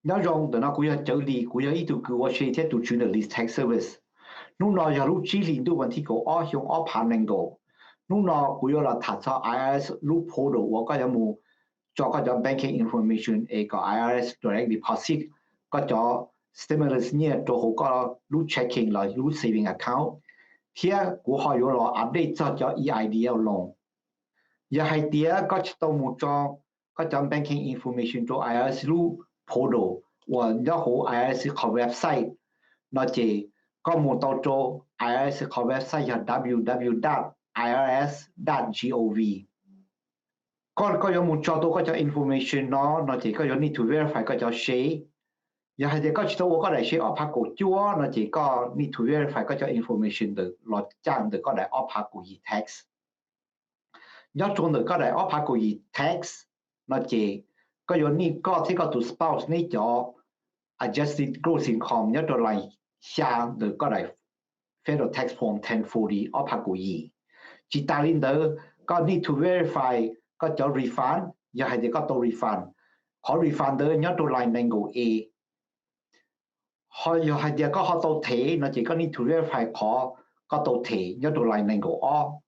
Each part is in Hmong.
Nyob zoo, ntawm no kuv yog Cawv Lis, kuv yog ib tug kws ua se thiab tus tswv ntawm Lis Tax Service. Hnub no yog lub tsib hlis ntuj vas thib kaum ob xyoo ob phav nees nkaum. Hnub no kuv yuav los tham txog I R S lub portal uas koj yuav mus tso koj cov banking information es kom I R S direct deposit koj cov stimulus nyiaj rau hauv koj lub checking los lub saving account, thiab kuv ho yuav los update txog cov E I D L loan. Yog hais tias koj tsis tau mus tso koj cov banking information rau I R S lub portal uas nyob hauv I R S qhov website no ces koj mus tau rau I R S qhov website yog W W W dot I R S dot gov. Koj, koj yuav mus tso tau koj cov information no no ces koj yuav need to verify koj cov se. Yog hais tias koj tsis tau ua koj daim se ob phav kaum cuaj no ces koj need to verify koj cov information ntawm los caj ntawm koj daim ob phav kaum yim tax. Nyob rau ntawm koj daim ob phav kaum yim tax no ces koj yuav need koj thiab koj tus spouse neb cov adjusted gross income nyob rau line xya ntawm koj daim federal tax form ten forty ob phav kaum yim. Tsis tas li ntawd, koj need to verify koj cov refund, yog hais tias koj tau refund. Qhov refund ntawd nyob rau line nees nkaum A. Ho yog hais tias koj ho tau them no ces koj need to verify qhov koj tau them nyob rau line nees nkaum ob.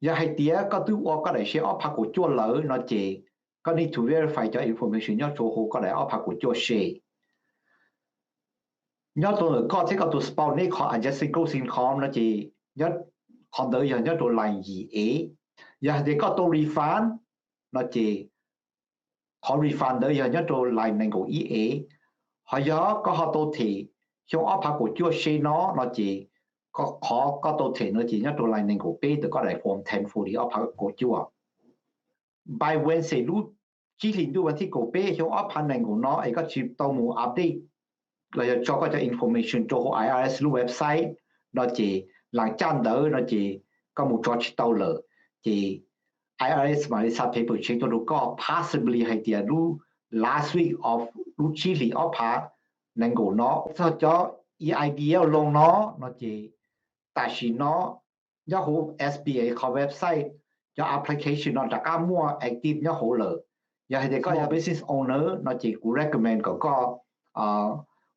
Yog hais tias koj twb ua koj daim se ob phav kaum cuaj lawm no ces koj need to verify cov information nyob rau hauv koj daim ob phav kaum cuaj se. Nyob rau ntawm koj thiab koj tus spouse neb qhov adjusted gross income no ces qhov ntawd yog nyob rau line yim A. Yog hais tias koj tau refund no ces qhov refund ntawd yog nyob rau line nees nkaum ib A. Ho yog koj ho tau them xyoo ob phav kaum cuaj se no no ces qhov koj tau them no ces nyob rau line nees nkaum peb ntawm koj daim form ten forty ob phav kaum cuaj. By Wednesday lub tsib hlis ntuj vas thib kaum peb xyoo ob phav nees nkaum no es koj tsis tau mus update los yog tso koj cov information rau hauv I R S lub website no ces line caj ntawd no ces koj mus tso tsis tau lawm. Ces I R S mam li xa paper check tuaj rau koj, possibly hais tias lub last week of lub tsib hlis ob phav nees nkaum no. Txog cov E I D L loan no no ces tam sim no nyob hauv S B A qhov website, cov application no rov qab muaj active nyob hauv lawm. Yog hais tias koj yog business owner no ces kuv recommend kom koj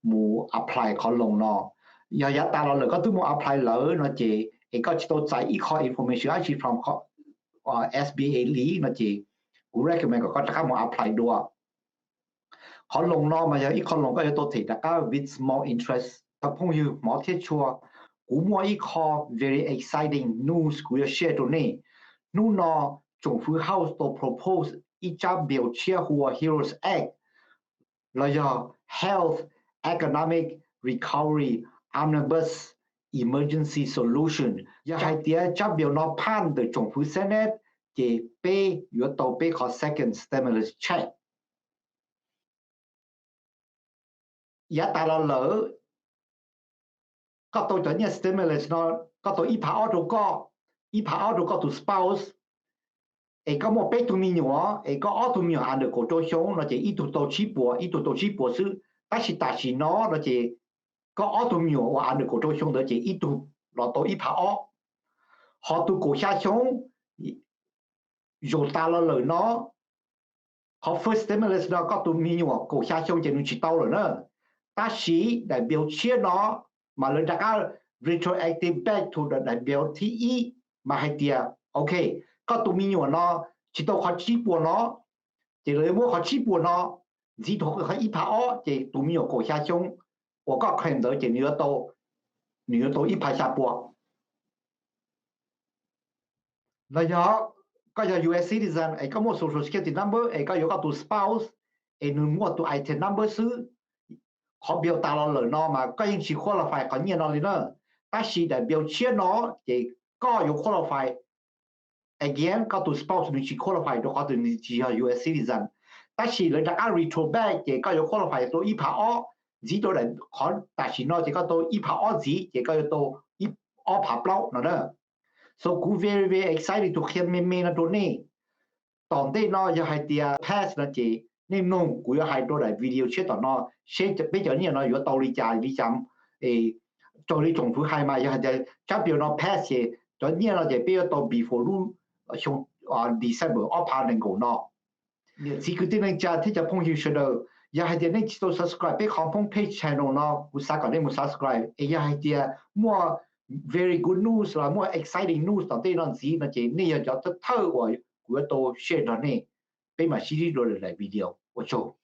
mus apply qhov loan no. Yog yav tas los lawm koj twb mus apply lawm no ces es koj tsis tau txais ib qho information dab tsi from S B A li no ces kuv recommend kom koj rov qab mus apply dua. Qhov loan no mas yog ib qho loan koj yuav tau them rov qab with small interest. Cov phooj ywg hmov thiab tshua, kuv muaj ib qho very exciting news kuv yuav share rau nej. Hnub no tsoom fwv House tau propose ib tsab bill tshiab hu ua Heroes Act los yog Health Economic Recovery Omnibus Emergency Solution. Yog hais tias tsab bill no pass ntawm tsoom fwv Senate ces peb yuav tau peb qhov second stimulus check. Yav tas los lawm koj tau cov nyiaj stimulus no, koj tau ib phav ob rau koj, ib phav ob rau koj tus spouse, es koj muaj peb tug me nyuam es koj ob tug me nyuam under kaum rau xyoo no ces ib tug tau tsib puas, ib tug tau tsib puas xwb. Tab sis tam sim no no ces koj ob tug me nyuam uas under kaum rau xyoo ntawd ces ib tug los tau ib phav ob. Ho tus kaum xya xyoo zaum tas los lawm no, qhov first stimulus no koj tus me nyuam kaum xya xyoo ces nws tsis tau lawm na. Tab sis daim bill tshiab no mas lawv rov qab retroactive back to daim bill thib ib mas hais tias, ok, koj tus me nyuam no tsis tau qhov tsib puas no, ces lawv yuav muab qhov tsib puas no ntxiv rau qhov ib phav ob ces tus me nyuam kaum xya xyoo uas koj claim ntawd ces nws yuav tau, nws yuav tau ib phav xya puas. Los yog koj yog U S citizen es koj muaj social security number es koj yuav koj tus spouse es nws muaj tus I T I N number xwb, qhov bill tas los lawm no mas koj yeej tsis qualify qhov nyiaj no li na. Tab sis daim bill tshiab no ces koj yuav qualify. Again, koj tus spouse nws tsis qualify rau qhov tias nws tsis yog U S citizen. Tab sis lawv rov qab retro back ces koj yuav qualify tau ib phav ob ntxiv rau daim, qhov tam sim no ces koj tau ib phav ob ntxiv ces koj yuav tau ob phav plaub no na. So kuv very very excited to qhia me me no rau nej. Tom ntej no yog hais tias pass no ces nej mloog kuv yuav hais rau daim video tshiab tom no seb peb cov nyiaj no yuav tau li cas li cas, raws li tsoom fwv hais mas yog hais tias tsab bill no pass ces cov nyiaj no ces peb yuav tau before lub xyoo December ob phav nees nkaum no. Niam txiv kwv tij neej tsa thiab cov phooj ywg sawv daws, yog hais tias nej tsis tau subscribe peb qhov Hmoob page channel no, kuv xav kom nej mus subscribe. Es yog hais tias muaj very good news los muaj exciting news tom ntej no ntxiv no ces nej yog cov thawj uas kuv yuav tau share nrog nej. Peb mam sib ntsib dua lwm daim video, ua tsaug.